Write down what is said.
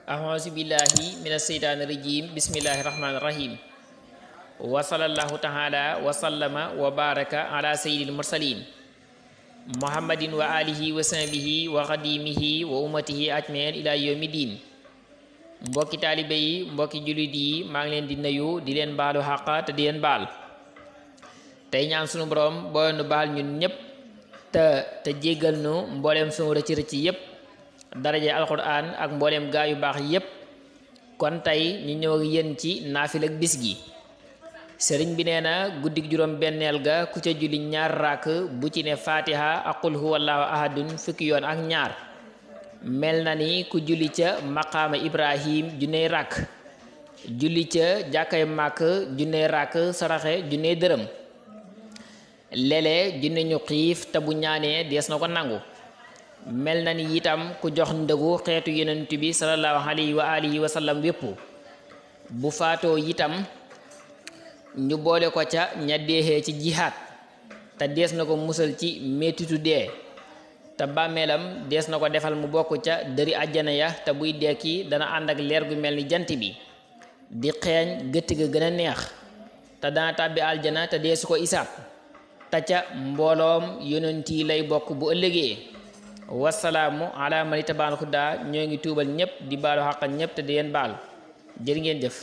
أعوذ بالله من الشيطان الرجيم بسم الله الرحمن الرحيم وصلى الله تعالى وسلم وبارك على سيد المرسلين محمد وآله وصحبه وخديمه وأمته أجمعين إلى يوم الدين mbokki taalibe yi mbokki jullit yi maa ngi leen di nuyu di leen baalu xàq te di leen baal tey ñaan sunu borom boo nu baal ñun ñëpp te jéggal nu mbooleem sunu rëcc rëcc yépp daraje alquran ak mbooleem gaa yu baax yépp kon tey ñu ñëw ak yéen ci naafil ak bis gi sëriñ bi nee na guddig juróom benneel ga ku ca julli ñaar ràkk bu ci ne fatiha ak qul huwallahu ahadun fukki yoon ak ñaar mel na ni ku julli ca maqaama ibrahim junney ràkk julli ca jàkkay màkk junney ràkk saraxe junney dërëm léeg-léeg junne ñu xiif te bu ñaanee dees na ko nangu mel na ni itam ku jox ndëgu xeetu yonent bi sallallahu alayhi wa alihi wa sallam wépp bu faatoo itam ñu boole ko ca ña deexee ci jihaat te dees na ko musal ci mettitu dee te bàmmeelam dees na ko defal mu bokk ca dëri àjjana ya te buy dekki dana ànd ak leer gu mel ni jant bi di xeeñ gëtt ga gën a neex te dana tàbbi aljana te deesu ko isaab te ca mbooloom yonent yi lay bokk bu ëllëgee wasalaamu ala man ittabaal hudaa ñoo ngi tuubal ñëpp di baalu xàq ñëpp te di leen baal jërë ngeen jëf